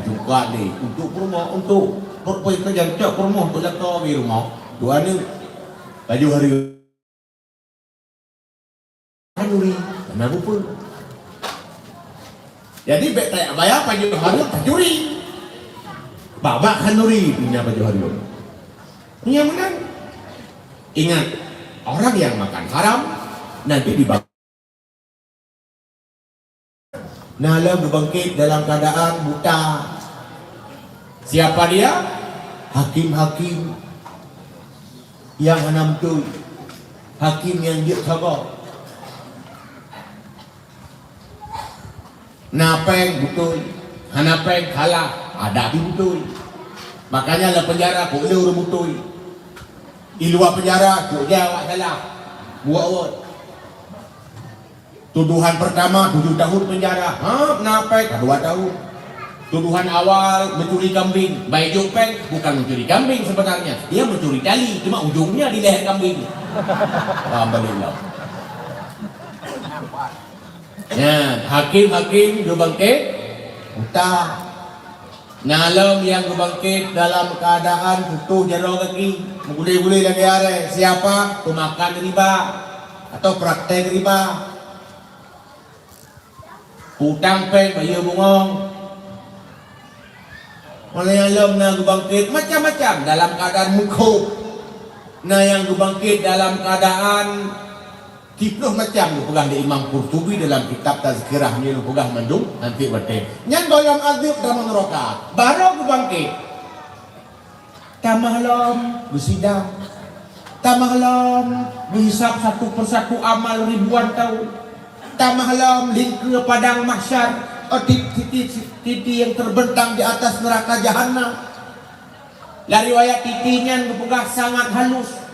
Jukat lé, untuk peurumoh, untuk peurumoh, cok peurumoh, untuk lakoe di rumoh. Dua aneuk. Laju hari khanuri, na bupeue. Jadi bék tajak baya pajoh hareuem tacuri. Babah khanuri punya pajoh hareuem. Nyang meunan. Ingat, orang yang makan haram nanti diba-, na lom geubangkét dalam keadaan buta. Siapa dia? Hakim-hakim nyang hana beutôi, hakim nyang jeuet sagoe. Na péng beutôi, hana péng salah, adak pih beutôi. Makanya lam penjara kok le ureuëng beutôi. Di luwa penjara kok jai awak salah. Buat awak. Tuduhan pertama tujuh tahun penjara, ha, na péng ka dua tahun. Tuduhan awal mencuri kambing, baik jok péng bukan mencuri kambing sebenarnya, dia mencuri tali, cuma ujungnya di leher kambing. Alhamdulillah. Nyan, hakim-hakim geubangkét buta. Na lom nyang geubangkét dalam keuadaan putôh jaroe gaki, meugulée-gulée lagée arée. Siapa? Peumakan riba atau praktek riba. Utang péng bayeue bungong. Meunan lom na geubangkét macam-macam dalam keuadaan meukhôb. Na nyang geubangkét dalam keuadaan Siplôh macam geupeugah lé Imam Qurtubi dalam kitab Tazkirah nyoe, geupeugah mandum, nanti watée nyan gohlom azeueb dalam neuraka. Barô geubangkét. Tamah lom geusidang. Tamah lom geuhisab satu persatu amal ribuan tahun. Tamah lom lingkeue padang mahsyar, oh, ti-, titi, titi yang terbentang di atas neraka jahanam. Lam riwayat titi nyan geupeugah sangat halus.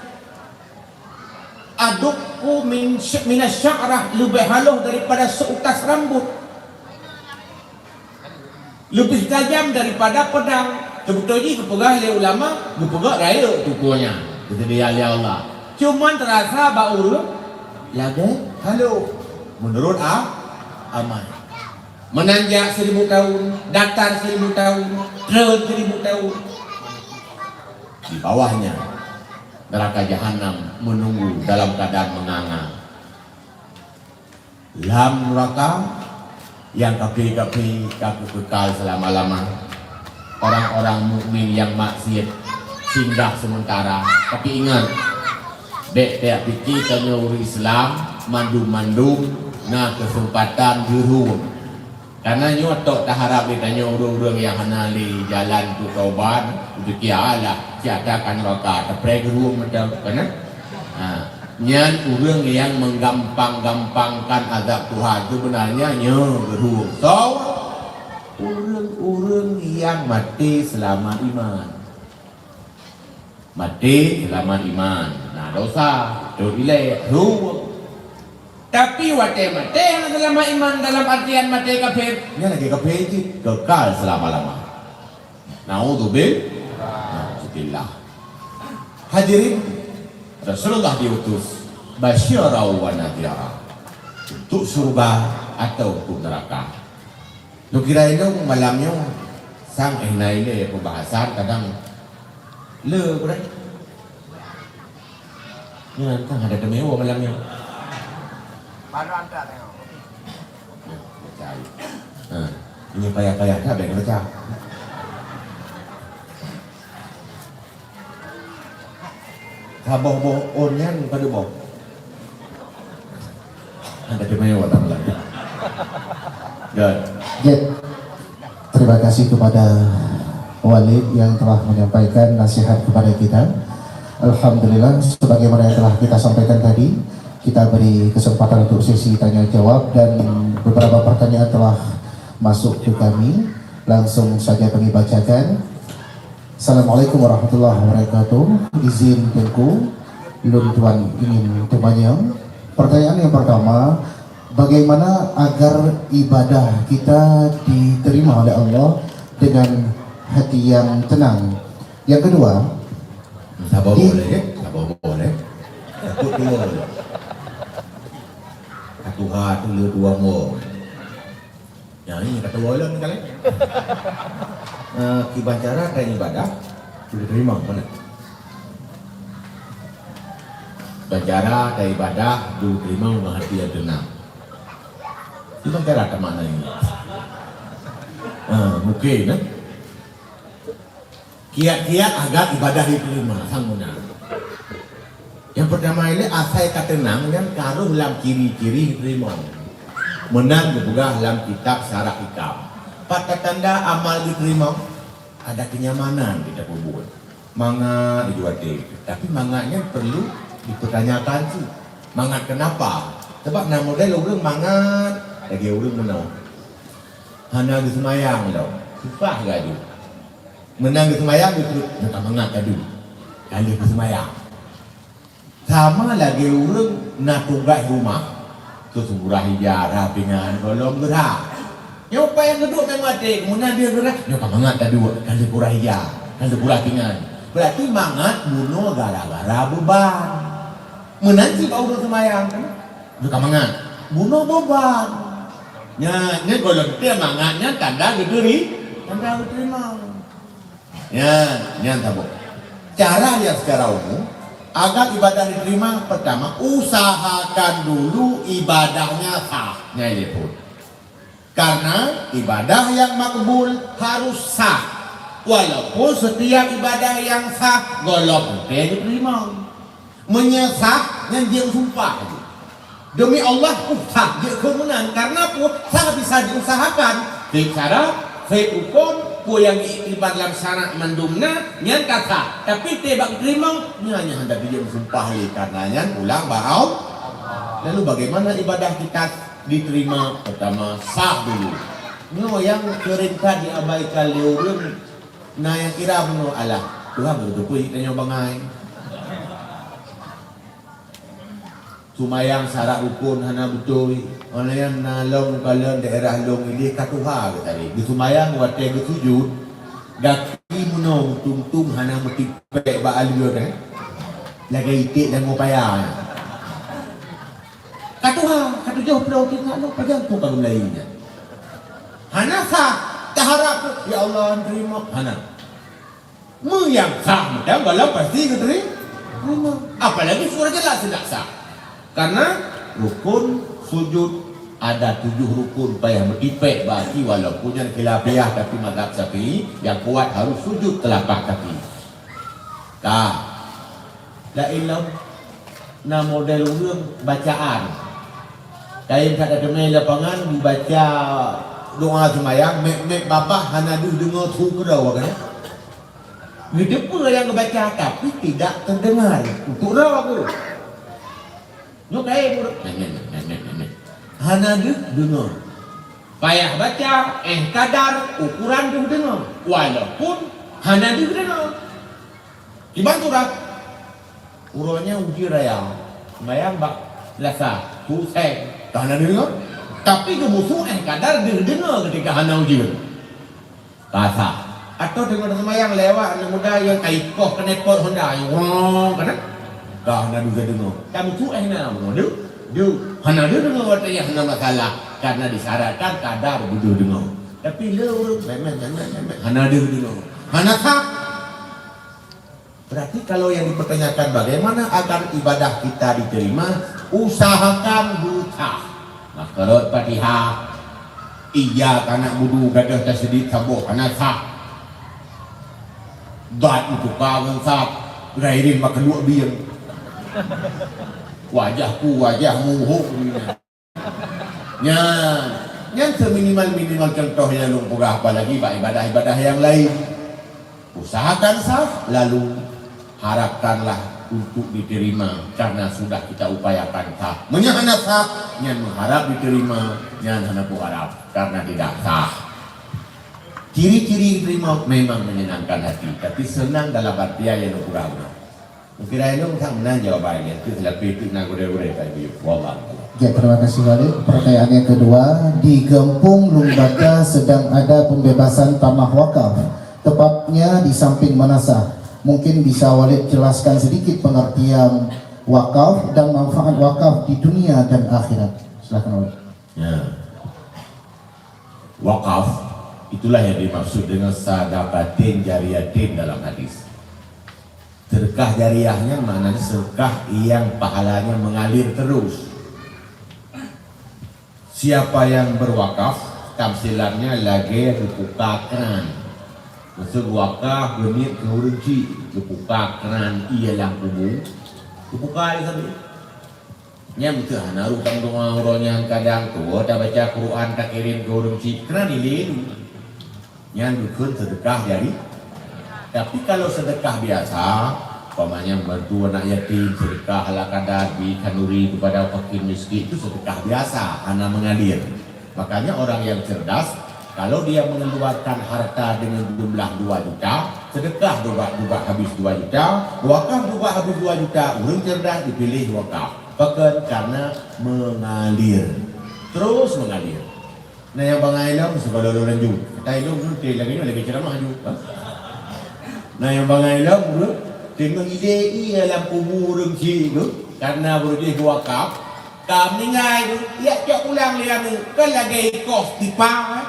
Adukku min sy-, minas sya'rah, leubeh halôh daripada seutas rambut, leubeh tajam daripada pedang. Seubeutôi jih geupeugah lé ulama, geupeugah rayeuk tutoe nyan, geuseudia lé Allah. Cuman teurasa bak ureuëng lagée halôh, meunurot a-, amal. Meunan jak seribu tahun, datar seribu tahun, treun seribu tahun. Di bawahnya neraka jahanam menunggu dalam keadaan menganga. Lam nuraka nyang kafé-kafé ka kekal seulama-lama. Orang-orang mukmin nyang maksiat singgah sementara. Tapi ingat, bék tapike tanyoe ureuëng Islam mandum-mandum na keuseumpatan jeuruem. Karena nyoe tok taharab lé tanyoe ureuëng-ureuëng nyang hana lé jalan untuk taubat, untuk kialah, siata ka nuraka, tapreh geuruem mantong, kan? Ha, nyan ureuëng nyang menggampang-gampangkan azab Tuhan, sebenarnya nyoe geuruem. So, ureuëng-ureuëng nyang maté seulama iman. Maté seulama iman, na dosa, teuh ilée, ruweueng. Tapi watée maté hana seulama iman, dalam artian maté kafé, nyan lagée kafé cit, kekal seulama-lama. Naudzubil-, naudzubillah. Hadirin, Rasulullah diutus basyira wa nadhira, untuk syurga atau untuk neraka. Lôn kira ilôn malam nyoe sang eh na ilée peubahasan kadang le kurang. Nyan kan ada teumeuwoe malam nyoe. Baru angkat tengok. Nah, baca ayat. Ha, ini payah-payah dah baca. Saboh-boh on nyan padub boh. Ada teumeuwoe malam. Good. Jep. Terima kasih kepada Walid yang telah menyampaikan nasihat kepada kita. Alhamdulillah, sebagaimana yang telah kita sampaikan tadi, kita beri kesempatan untuk sesi tanya jawab dan beberapa pertanyaan telah masuk ke kami. Langsung saja kami bacakan. Assalamualaikum warahmatullahi wabarakatuh. Izin Teungku, lôn tuan ingin teumanyong. Pertanyaan yang pertama, bagaimana agar ibadah kita diterima oleh Allah dengan hati yang tenang? Yang kedua, sabar di- boleh, ya? Sabar boleh. Takut dua. Satu hati le dua mo. Nyang ini kata ulôn kali. Eh, kiban cara ta ibadah, diterima mana? Kiban cara ta ibadah, diterima dengan hati yang tenang. Kiban cara ta makna ini. Ah, mungkin, eh? Kiat-kiat agar ibadah diterima, sang meunan. Yang pertama ini, asai ka teunang nyan ka rhoh lam ciri-ciri diterima. Meunan geupeugah lam kitab Syarah Hikam. Pat tatanda amal diterima, ada kenyamanan kita peubuet. Mangat di dua T, tapi mangat nyan perlu dipertanyakan cit. Mangat kenapa? Sebab na model ureuëng mangat lagée ureuëng meunoe. Hana geuseumayang lom, susah laju. Meunan geuseumayang, geukheun, "Nyoe ka mangat tadu, ka lheueh geuseumayang." Sama lagée ureuëng na tugaih rumah, keu seumurah ija, rhah pingan, gohlom geurhah. Nyoe payah geuduek meumaté, meunan dia geurhah, "Nyoe ka mangat tadu, ka lheueh kurah ija, ka lheueh kurah pingan." Berarti mangat bunoe gara-gara beuban. Meunan cit bak ureuëng seumayang, "Nyoe ka mangat, bunoe beuban." Nyan, nyan gohlom teuh mangat nyan tanda geuteri-, tanda geuterima. Nyan, nyan saboh. Cara yang secara umum, agar ibadah diterima, pertama, usahakan dulu ibadahnya sah. Nyan lé phon. Karena ibadah yang makbul harus sah. Walaupun setiap ibadah yang sah gohlom teuh diterima. Meunyoe sah, nyan jeuet sumpah laju. Demi Allah, uh, sah jeuet keu meunan. Karena peue? Sah bisa diusahakan. Seb syarat, seb rukon, peue nyang diiktibar lam syarat mandum na, nyan ka sah. Tapi teuh bak teurimong, nyan nyang hana jeuet sumpah lé. Karena nyan pulang bak Allah. Lalu bagaimana ibadah kita diterima? Pertama, sah dulu. Nyoe nyang seuring that diabaikan lé ureuëng, na nyang kira bunoe, "Alah, Tuhan beutôi-beutôi tanyoe bangai." Seumayang syarat rukon hana beutôi. Óh lheueh nyan na lom kalon daerah lôn idéh ka tuha geuh tadi. Geuseumayang watée geusujut, gaki Meunoe tung-tung hana meutipék bak aleue kan. Lagèe iték dan mupaya. Ka tuha, ka tujoh ploh tiga ploh, pajan tu ka geumeulayie nyan. Hana sah, taharap, "Ya Allah, terima." Hana. Meunyoe sah meudan, Allah pasti geuteri-, terima. Apalagi surat jelas tidak sah. Karena rukun sujud ada tujuh rukun payah meutipék bak aki, walaupun nyan khilafiyah, tapi mazhab Syafi'i yang kuat harus sujud telapak kaki. Ka. Laén lom, na model ureueng bacaan. Kayém that teumé lapangan dibaca doa seumayang, mek-mek babah hana deuh deungoe su keudroe, kan? Geuteupeue nyang geubaca, tapi tidak terdengar. Untuk droe tu. Nyoe kayém ureueng. Hana deuh deungoe. Payah baca, eh, kadar ukuran deuh deungoe. Walaupun hana deuh deungoe. Kiban surat. Uroe nyan ujeuen raya. Seumayang bak lasa, su seng. Ka hana deuh deungoe. Tapi geumusu, eh, kadar deuh deungoe ketika hana ujeuen. Ka sah. Atau teungoh seumayang lewat aneuk muda nyang ka ikoh keuneuk pot honda, nyang wrong, kan? Ka hana deuh deungoe. Ka musu, eh, na deungoe. Deuh, deuh. Hana deuh deungoe watèe nyan hana masalah. Karena disyaratkan kadar beudeuh deungoe. Tapi le ureueng memet, memet, memet. Hana deuh deungoe. Hana sah. Berarti kalau yang dipertanyakan bagaimana agar ibadah kita diterima, usahakan beusah. Maka rot Fatihah, iyyaka na'budu gadôh tasydid saboh hana sah. Dad meutuka ngon sad, ghairin makhluk bieng. Wajahku wajahmu, hok. Nyan, nyan seminimal-minimal contoh nyang lôn peugah, apalagi bak ibadah-ibadah nyang laén. Usahakan sah, lalu harapkanlah untuk diterima karena sudah kita upayakan sah. Meunyoe hana sah, nyan meuharap diterima, nyan hana peuharap karena tidak sah. Ciri-ciri diterima memang menyenangkan hati, tapi senang dalam artian nyang lôn peugah. Kira ilong sang meunan jawaban dia. Itu selapih itu nak gureh-gureh tak ibu. Wallah. Ya, terima kasih Walid. Pertanyaan yang kedua, di Gampong Lumbata sedang ada pembebasan tanah wakaf, tepatnya di samping Manasah. Mungkin bisa Walid jelaskan sedikit pengertian wakaf dan manfaat wakaf di dunia dan akhirat. Silakan Walid. Ya. Wakaf, itulah yang dimaksud dengan sadaqatin jariyatin dalam hadis. Sedekah jariah nyan maknanya sedekah yang pahalanya mengalir terus. Siapa yang berwakaf, tamsilannya lagèe geupuka kran. Maksud wakaf, geuniet keu ureueng chik, geupuka kran ie lam kubu, geupuka ie sabe. Nyan beutôi hana rôh tameudoa uroe nyan, kadang tuwoe tabaca Quran takirém keu ureueng chik, keunan ilée dum. Nyan geukheun seudeukah jari. Tapi kalau seudeukah biasa, umpamanya bantu anak yatim, seudeukah ala kadar, bri khanduri kepada fakir miskin, itu seudeukah biasa, hana mengalir. Makanya orang yang cerdas, kalau dia mengeluarkan harta dengan jumlah dua juta, sedekah juga, juga habis dua juta, wakaf juga habis dua juta, ureueng cerdas dipilih wakaf. Pakon? Karena mengalir. Terus mengalir. Nah, nyang bangai lom, sigohlom laju. Katai lom, lagèe nyoe, lagèe ceramah laju. Ha? Nah, nyang bangai lom, teungoh idéh ie lam kubu ureueng chik tu, karena beurujih wakaf, Ka meuninggai tu, jak cok pulang lé aneuk, kan lagèe ikoh pipa, kan?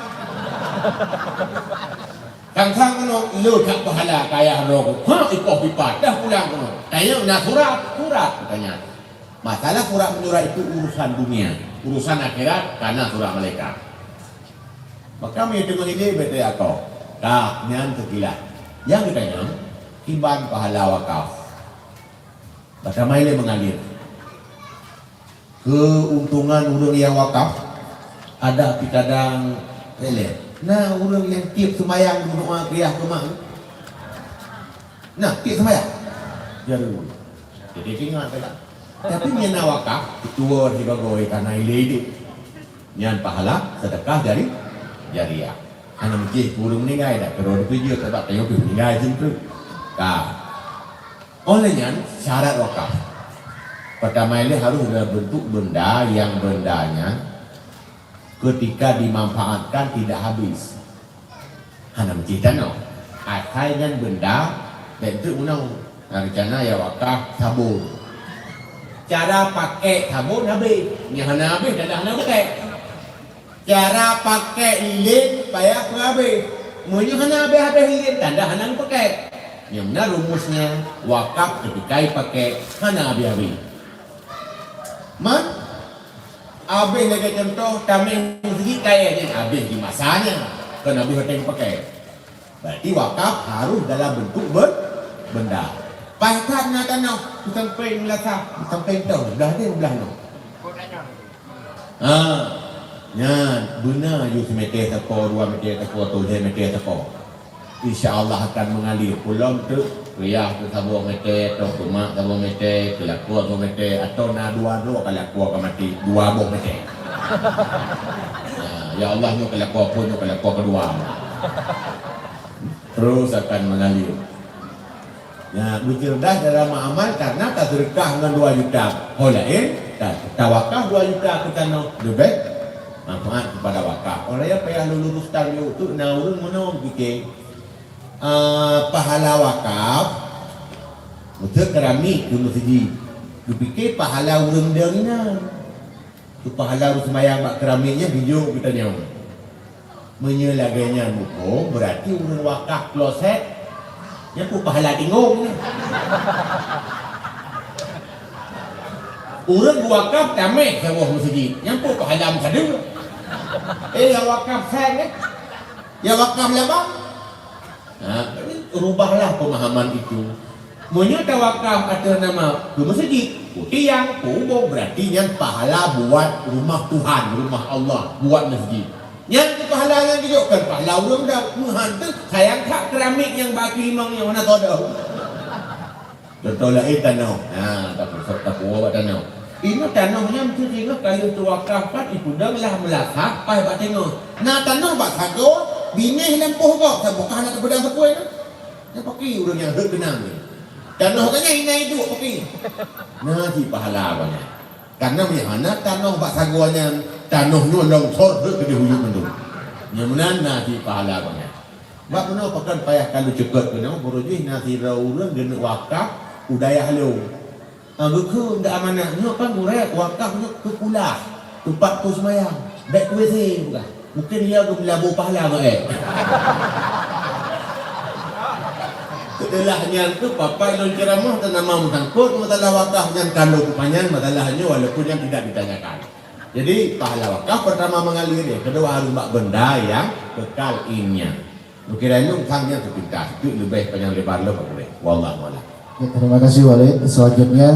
Sang-sang keunoe, le that pahala keu ayah droe ku. Ha, ikoh pipa, dah pulang keunoe. Tanyoe na surat, surat, katanya. Masalah surat menyurat itu urusan dunia, urusan akhirat, kana surat malaikat. Maka meunyoe teungoh idéh, bèk teuakoh. Ka, nyan teukilah. Nyang geutanyong, kiban pahala wakaf. Bagaimana ilée mengalir? Keuntungan ureueng nyang wakaf ada pi kadang lé. Na ureueng nyang tiep seumayang meudoa keu yah keu mak. Na tiep seumayang. Jaru. Jadi ingat saja. Tapi meunyoe na wakaf, ketua sibagoe kana ilée-ilée. Nyan pahala sedekah jari-, jariah. Hana meucéh ureueng meuninggai dak keudroe dipeujeuet sabab tanyoe pih meuninggai sinan. Ka. Óh lheueh nyan syarat wakaf. Pertama ilée harôh na bentuk benda nyang benda nyan ketika dimanfaatkan tidak habis. Hana meucéh tanoh. Asai nyan beunda, bék teuk meunoe. Nah, rencana ya wakaf sabon. Cara pakai sabon habéh. Nyang hana habéh, tandah hana pakai. Cara pakai lilin payah peuhabéh. Meunyoe hana habéh-habéh lilin, tandah hana pakai. Nyang na rumusnya, wakaf ketika pakai hana habéh-habéh. Man, habéh lagée contoh, tameh meuseujid kayée nyan habéh di masanya, kon habéh watée pakai. Berarti wakaf harus dalam bentuk ber-, benda. Paih that na tanoh, di sampéng meunasah, di sampéng toh, blah deh, blah nyoe. Ha, nyan, beuna ju simeté sapo, dua meté sapo, atau lhée meté sapo. Insya Allah akan mengalir. Peulom teuk, keu yah teuh saboh meté, atau keu mak saboh meté, keu lakoe saboh meté, atau na dua droe ka lakoe ka maté, dua boh meté. Ha, ya Allah, nyoe ka lakoe phon, nyoe ka lakoe keudua. Terus akan mengalir. Nah, beuceureudah dalam amal karena taseudeukah ngon dua juta. Ho laén, ta-, tawakaf dua juta keu tanoh leubeh manfaat kepada wakaf. Orang yang payah lulus tang yuk tu na ureuëng meunoe pikir, ah, pahala wakaf, beutôi keramik keu meuseujid. Geupikir pahala ureuëng deueng inan. Tu pahala ureuëng seumayang bak keramik nyan bijôk geutanyoe. Meunyoe lagée nyan muphom, berarti ureuëng wakaf kloset, nyan peue pahala tinggung nyan. Ureuëng geuwakaf tameh saboh meuseujid, nyan peue pahala meusadeue. Eh, ya wakaf seng, eh? Ya wakaf labang? Ha, jadi rubahlah pemahaman itu. Meunyoe tawakaf ateueh nama keu meuseujid, keu tiang, keu ubong, berarti nyan pahala buat rumah Tuhan, rumah Allah, buat meuseujid. Nyan keu pahala nyang geujok, kon pahala ureuëng deueng. Meuhan teuh sayang that keramik nyang bak keulimong nyang hana soe deueng. Contoh laén tanoh. Nah, tapusok tapuwoe bak tanoh. Inoe tanoh nyan meusti singoh ka lheueh teuwakaf, pat ipeudong lah meulasah paih bak teungoh. Na tanoh bak sagoe, binéh lam poh gob, saboh ka hana teupeudong sapeue nyan. Nyan pakri ureuëng nyang rhot keunang nyan. Tanoh ka nyan inan iduek pakri. Na cit pahala bak nyan. Karena meuhana tanoh bak sagoe nyan, tanoh nyoe longsor rhot keudeh u yup mandum. Nyang meunan na cit pahala bak nyan. Bak meunoe pakon payah ka lôn ceukot keunoe, baroe jih na sidroe ureuëng geuneuk wakaf u dayah lôn. Ah, geukheun ndak amanah, nyoe kan gurée wakaf nyoe keu kulah, teumpat peuseumayang, bék keu W C bukan. Mungkin ia geumeulabô pahala ngon ék. Seuteulah nyan tu, papai lôn ceuramah teunama meusangkot masalah wakaf nyan, ka lôn peupanyang masalah nyoe walaupun nyan tidak ditanyakan. Jadi, pahala wakaf pertama mengalir, yang kedua harus bak benda yang kekal innya. Mungkin lain sang yang terpintas, itu lebih panjang lebar lom boleh. Wallahu a'lam. Ya, terima kasih, Walid. Selanjutnya,